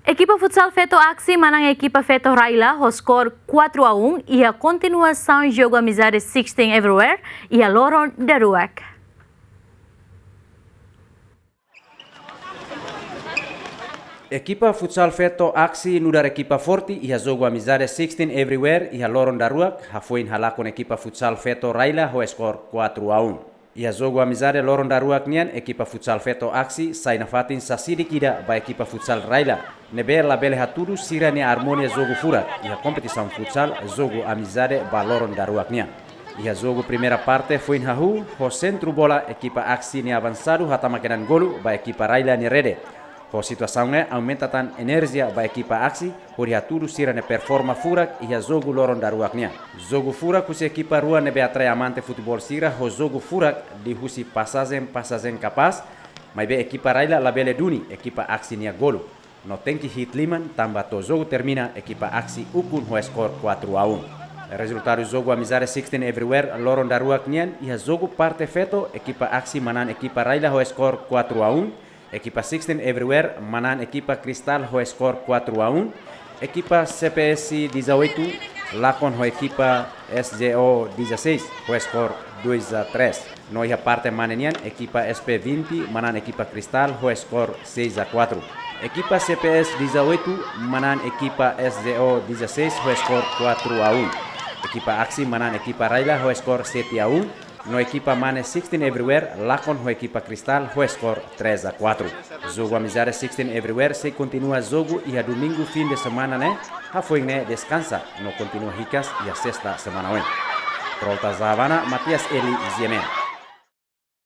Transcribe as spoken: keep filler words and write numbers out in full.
Ekipa futsal feto Aksi manán ekipa feto Raila ho skor quatro a um iha kontinuasaun jogu amizade sixteen everywhere iha loron daruak. Ekipa futsal feto Aksi nu'udar ekipa forte iha jogu amizade sixteen everywhere iha loron daruak, hafoin halakon ekipa futsal feto Raila ho skor quatro a um. Iha jogu amizade loron daruak nian, ekipa futsal feto Aksi sai nafatin sasidik ida ba ekipa futsal Raila, ne'ebé labele hatudu sira-nia armonia jogu furak iha kompetisaun futsal jogu amizade ba loron daruak nian. Iha jogu primeira parte foin hahú, ho sentru bola ekipa Aksi nia avansadu hatama kedan golu ba ekipa Raila nia rede. Ho situasaun ne'e aumenta tan enerjia ba ekipa Aksi, hodi hatudu sira-nia performa furak iha jogu loron daruak nian. Jogu furak husi ekipa rua ne'ebé atrai amante futeból sira ho jogu furak liuhusi pasajen-pasajen kapás, maibé ekipa Raila labele duni ekipa Aksi nia golu. No tenke hi'it liman tanba to'o jogu termina ekipa Aksi ukun ho skor quatro a um. Rezultadu jogu amizade sixteen everywhere loron daruak nian, iha jogu parte feto ekipa Aksi manán ekipa Raila ho skor quatro a um, ekipa sixteen everywhere manán ekipa Cristal ho skor quatro a um, ekipa C P S dezoito lakon ho ekipa S J O dezasseis ho skor dois a três. No iha parte mane nian, ekipa S P vinte manán ekipa Cristal ho skor seis a quatro. Ekipa C P S dezoito manán ekipa S J O dezasseis ho skor quatro a um. Ekipa Aksi manán ekipa Raila ho skor sete a um. No ekipa mane sixteen everywhere lakon ho ekipa Cristal ho skor três a quatro. Jogu amizade sixteen everywhere sei kontinua jogu iha domingu fin de semana ne'e, hafoin ne'e deskansa no kontinua hikas iha sesta semana oin. Trolta Zavana, Matias Eli, G M N.